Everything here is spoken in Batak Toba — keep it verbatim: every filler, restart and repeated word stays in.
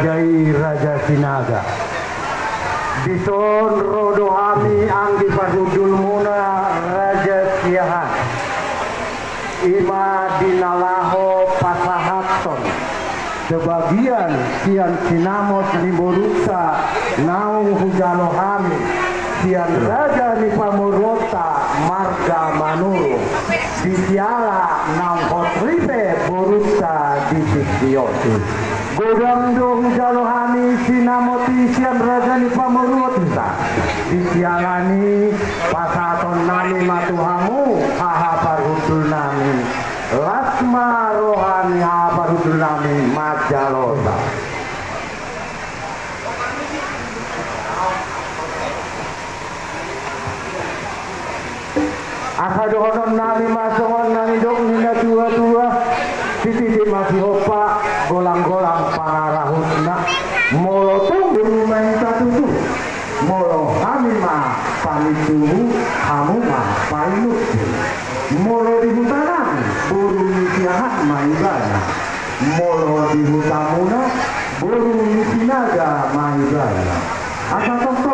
Raja i Raja Sinaga. Dison ro do hami anggi parhundulmuna Raja Siahaan. I ma di na laho pasahathon sebagian sian sinamot ni borunta naung hujalo hami sian raja ni pamoruonta marga Manurung, di siala naung hot ripe borunta di tingki on. Godang do hujalo hami sinamot i sian raja ni pamoruonta. Di siala ni i pasahatonnami ma tu hamu haha parhundulnami. Las ma roha ni haha parhundulnami manjalo. Asa dohononnami ma songon na nidok ni natuatua: Sititi ma sihompa, golanggolang pangarahutna. Molo tung di ruma hita tutu, molo hami ma panintubu, hamu ma painutbu. Molo di hutanami, boru ni Siahaan ma ibana. Molo di hutamuna, boru ni Sinaga ma ibana. Asa tongtong